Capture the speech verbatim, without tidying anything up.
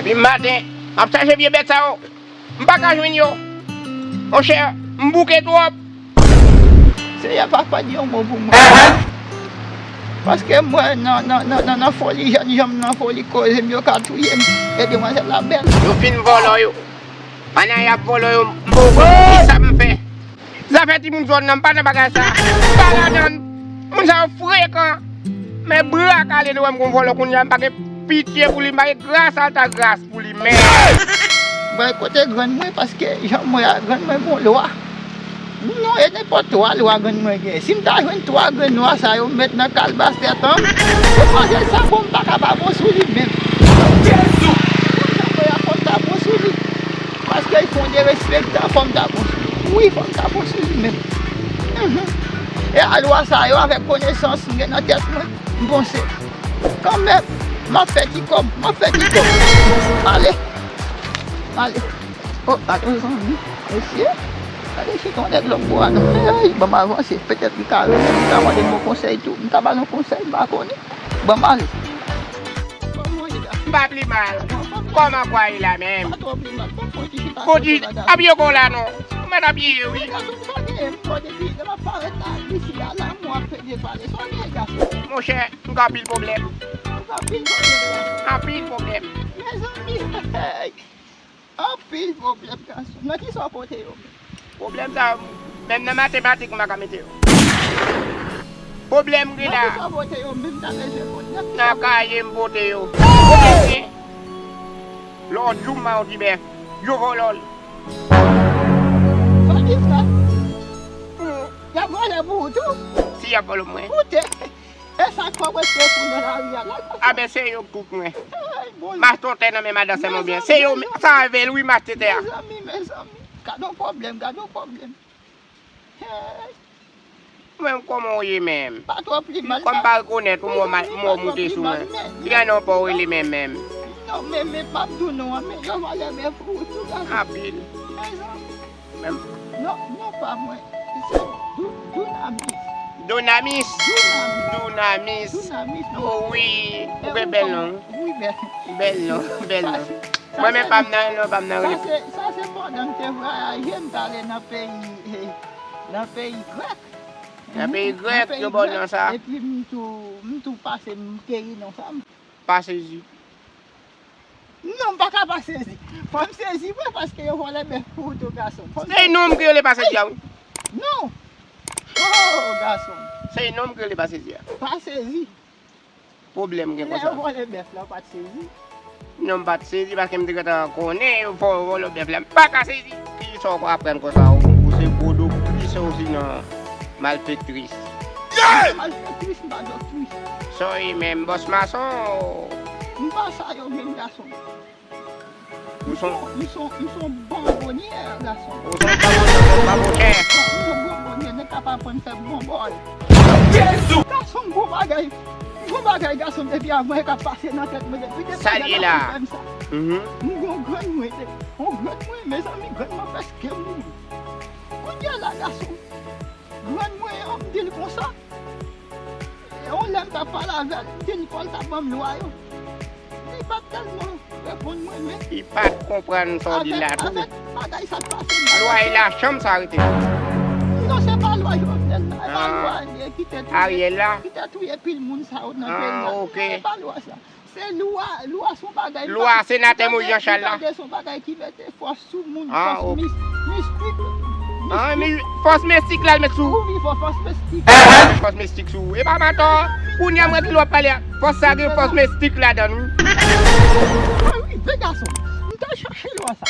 Depi maten, m ap chache vye bèt sa yo. M pa ka jwenn yo. Monchè, m bouke twòp. Seyè, papa, di yon mo pou mwen. Paske mwen, nan, nan, nan, nan, nan foli jènjan m, nan foli koze m, yo ka touye m. E demwazèl la bèl. Yo fin vòlò yo. Pandan y ap vòlò yo, m poko di sa m fè. Zafè timoun zòn nan, m pa nan bagay sa. M pa ladan l. Moun sa yo frekan. Men bra kale, lè w wè m gon vòlò kounye a, m pa gen pitye pou li, m pa gen gras ata gras pou li, men. Bay kote grann mwen, paske jan m wè a, grann mwen gon lwa. Non, e nenpòt twa lwa grann mwen gen. Si m ta jwenn twa grenn lwa sa yo, m met nan kalbas tèt an, demoiselle sa bon, m pa ka pa bon sou li menm. Jezi! Jan mwen a fò m ta bon sou li. Paske l fè yon derespektan, fò m ta bon sou li. Wi, fò m ta bon sou li menm. Mhm. E a lwa sa yo, avèk konesans m gen nan tèt mwen, m panse. Kanmenm, m ap fè ti kòb, m ap fè ti kòb. Ale. Ale. Oh, gade yon zanmi. Mesye. Gade si ton nèg lòt bò a non. Hey, ban m avanse. Petèt li ka, li ka mande m yon konsèy tou. M ta ba l yon konsèy, m pa konnen. Ban m ale. M pa pi mal. Kòman kwa ye la menm? Fodi, ap ye kò la non. Ou mèt ap ye wi. Monchè, m gen anpil pwoblèm. Anpil pwoblèm. Mezanmi, hey. Anpil pwoblèm, gason. Nan kisa w pote yo? Pwoblèm sa yo, menm nan matematik, m pa ka mete yo. Pwoblèm gen la. Nan kisa w pote yo? Menm ta bezwen konn. Nan kisa w pote? Nan kaye m pote yo. Pwoblèm gen. Lòt jou, m ba yon ti bèf. Yo vòlò l. Sa di sa? Hmm. Y ap vòlè pou ou tou? Si y ap vòlè mwen. Koute. E sa k fè w rete fou nan lari a la? A ben, se yo k tout mwen. Ay, Bondye. M achte yon tè nan men madan sè m oubyen se yo, sa avè l wi m achte tè a. Mezanmi, mezanmi. Gade yon pwoblèm, gade yon pwoblèm. Hey. Ou menm kòman w ye menm? Pa twò pi mal. Kòm m pa rekonèt ou, mò moute sou mwen. Ki jan non pa w rele menm menm? Non, men, men, m ap di w non an, men yo vòlè men fou tou, gason. Anpil. Mezanmi. Menm. Non, non, pa mwen. Se Dou-, Dounamis. Dounamis. Dounamis. Dounamis. Dounamis, non. Oh, wi. Ou gen bèl non. Wi, bèl. Bèl non, bèl non. Mwen menm pa m nan, non, pa m nan. Sa se, sa se pandan m te vwayaje, m t ale nan peyi, eh, nan peyi Grèk. Nan peyi Grèk, yo ba w non sa. Epi m tou, m tou pase, m keyi non sa. Pa sezi. Non, m pa ka pa sezi. Fò m sezi vre, paske yo vòlè bèf pou ou tou, gason. Se non m ki rele pa sezi a, wi. Non. Oh, gason. Se non m ki rele pa sezi a. Pa sezi. Pwoblèm gen konsa. Lè yo vòlè bèf la, ou pa t sezi? Non, m pa t sezi, paske m te gentan konnen yo vòlè bèf la. M pa ka sezi. Kisa w aprann konsa, ou, ou se vodouyis, ou sinon malfektris? Malfektris, m pa doktris. Sorry, men m bòs mason. M pa sa yo menm, gason. Ou son, m son, m son bonbonye, gason. Ou son bonbonye, babouchè. M son bonbonye, nèg ka pa aprann fè bonbòy. Jezi! Gason, m gon bagay, m gon bagay, gason, depi avan e ka pase nan tèt mwen, depi depi sa l ye la. Mhm. M gon grann mwen, on grann mwen, mezanmi, grann mwen prèske mouri. Kounye a la, gason, grann mwen an, m di l konsa. E yon lè m t ap pale avè l, m di l fò l ta ban m lwa yo. Li pa t tèlman reponn mwen, men. Li pa t konprann sa w di la tou. Avèk, avèk bagay sa k pase m nan. Lwa e lachanm sa rete. Non, se pa lwa Jovenel la, e pa lwa ki te touye, ki te touye pil moun sa yo nan peyi a. Ah, ok. Non, e pa lwa sa. Se lwa, lwa se yon bagay. Lwa senatè Moyiz Janchal la. Li tande se yon bagay ki mete fòs sou moun, fòs mis-, mistik. Ah, men fòs mistik la l met sou. Wi, fò fòs mistik. Fòs mistik sou. E pa mantò. Kounye a mwen ki lè w ap pale a. Fòs sa gen fòs mistik ladan l, wi. Ah wi, de gason. M ta chache lwa sa.